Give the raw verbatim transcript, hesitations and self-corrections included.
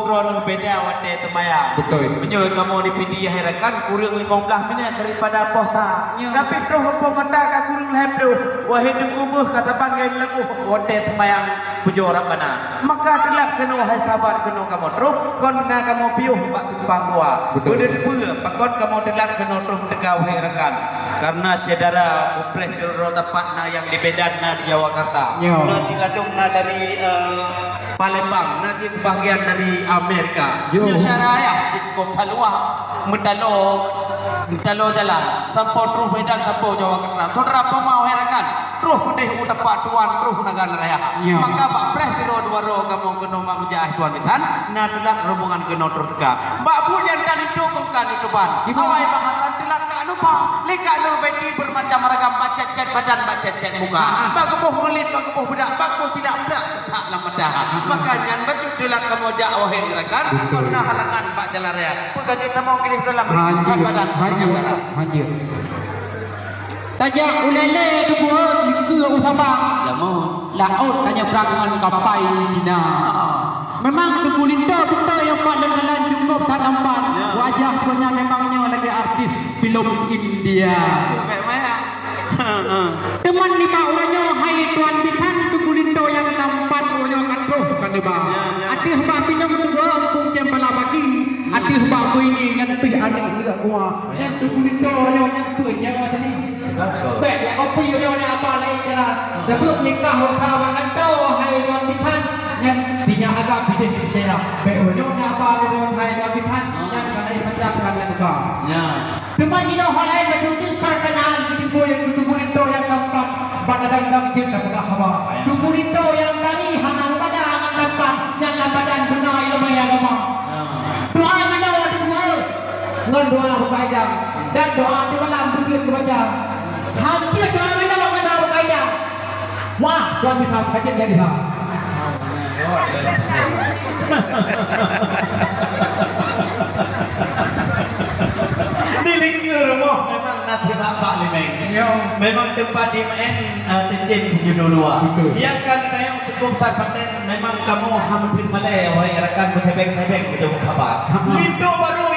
Droeneuh beda watèe seumayang. Beutôi. Meunyoe kamoe di Pidie hai rakan, kureueng limong blaih minèt daripada poh sa. Ya. Tapi troh po mata ka kureueng lhèe ploh. Wahé teungku beuh, ka saban ngon lagoe watèe seumayang pujoe Rabbana. Maka teulat keunoe hai sahabat keunoe kamoe troh, kon na kamoe piôh bak simpang dua. Beutôi. Beudeuh peue, pakon kamoe teulat keunoe troh teuka wahé rakan. Karena syedara mupreh keudroe teumpat na nyang di Medan, na di Jakarta. Ya. Na cit ladôm na dari, eh, Palembang, na cit sebahagian dari Amerika. Yo. Nyoe syedara yah cit cukôp haluah meutaloe, meutaloe jalan sampoe troh Medan sampoe Jawa Tengah. Syedara peumau hai rakan, troh keudeh u teumpat tuan, troh Nagan Raya. Yo. Maka bak preh sidroe dua droe kamoe keunoe mak meujak tuan di san, na teulat rombongan keunoe troh teuka. Bak buet nyang tan itu kongkan itu ban. Ibu. Awai bang Hasan teulat ka lupa. Lé ka Nur Beti bermacam ragam, bak cet-cet badan, bak cet-cet muka. Ah, ah. Bak geuboh meulit, bak geuboh beudak, bak geuboh tidak beudak. Tak lam mata. Maka nyan bacut teulat kamoe jak wahé rakan, beutôi, kon na halangan bak jalan raya. Peue ka jeuet tamong keuneuk dalam. Hanjeuet, badan, hanjeuet, badan. Hanjeuet. Tajak ulèe-lèe dikeue u Sabang. Lama. Laôt tanyebrang ngon kapai Cina. Ah. Memang Teungku Linto beutôi nyang pat lôn kalon cukôp that tampan. Ya. Wajah gobnyan memang nyoe lagèe artis filem India. Ya, baik, baik. Teuma nibak uroe nyoe hai tuan bisan Teungku Linto nyang tampan uroe nyoe ka troh ka neuba. Ya, ya. Ateueh bak pinong teugok Eungkung Cempala Baki, ateueh bak bui ni nyan pih aneuk geuh gua. Nyan Teungku Linto uroe nyoe nyan pih nyawa tadi. Betul. Bèk jak kopi uroe nyoe apa laén cara. Sebelum nikah usaha makan tau hai tuan bisan nyan tinyak agak pideh pideh. Bèk uroe nyoe apa uroe nyoe hai tuan bisan nyan ka laén macam ka laén ka. Ya. Teuma jinoe hana lé bacut teuk perkenaan keu Teungku nyang keu Teungku Linto nyang tampan, bak dadang-dadang jeuet tapeugah haba. Teungku Linto nyang tari hana meubada ngon tampan, nyang lam badan beuna ileumèe agama. Doa manoe Teungku, ngon doa beukaidah, dan doa tiep malam beujeuet keu baca. Hanjeuet doa manoe ngon doa beukaidah. Wah, tuan bisan, ka jeuet jadi ha. Di linggeu rumoh memang na sibak bak limeng. Yo. Memang teumpat dimeu'en, eh, teucen sijudo dua. Betul. Nyang ka neutanyong cukôp that paten, memang kamoe hana meuteun malèe, wahai rakan, beutebeng-tebeng beujeuet haba. Ha. Linto barô